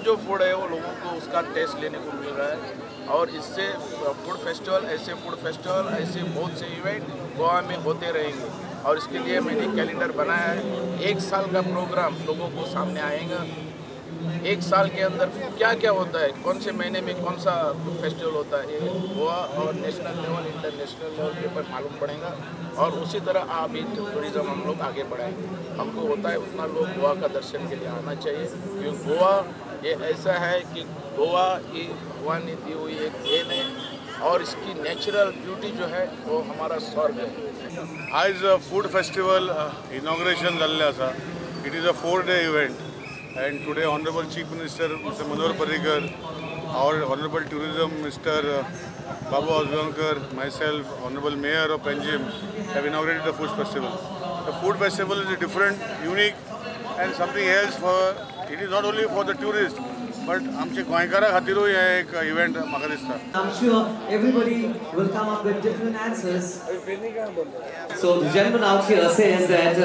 जो फूड है वो लोगों को उसका टेस्ट लेने को मिल रहा है। और इससे फूड फेस्टिवल, ऐसे फूड फेस्टिवल, ऐसे बहुत से इवेंट गोवा में होते रहेंगे। और इसके लिए मैंने कैलेंडर बनाया है, 1 साल का प्रोग्राम लोगों को सामने आएगा। 1 साल के अंदर क्या क्या होता है, कौन से महीने में कौन सा फेस्टिवल होता है, ये गोवा और नेशनल लेवल, इंटरनेशनल लेवल के ऊपर मालूम पड़ेगा। और उसी तरह अभी टूरिज़्म हम लोग आगे बढ़ाएंगे। हमको होता है उतना लोग गोवा का दर्शन के लिए आना चाहिए, क्योंकि गोवा ये ऐसा है कि गोवा ये भगवान ने दी हुई एक then है और इसकी नेचुरल ब्यूटी जो है वो हमारा स्वर्ग है। आज फूड फेस्टिवल इनॉग्रेशन जाल्लें आसा। It is a 4-day event and today Honorable Chief Minister Mr. Manohar Parrikar, our Honorable Tourism Mr. Babu Azgaonkar, myself, Honorable Mayor of Panjim have inaugurated the food festival. The food festival is a different, unique and something else for, it is not only for the tourists, but आमचे गोंयकारा खातीरूय हे एक event म्हाका दिसता। I'm sure everybody will come up with different answers. So the gentleman out here says that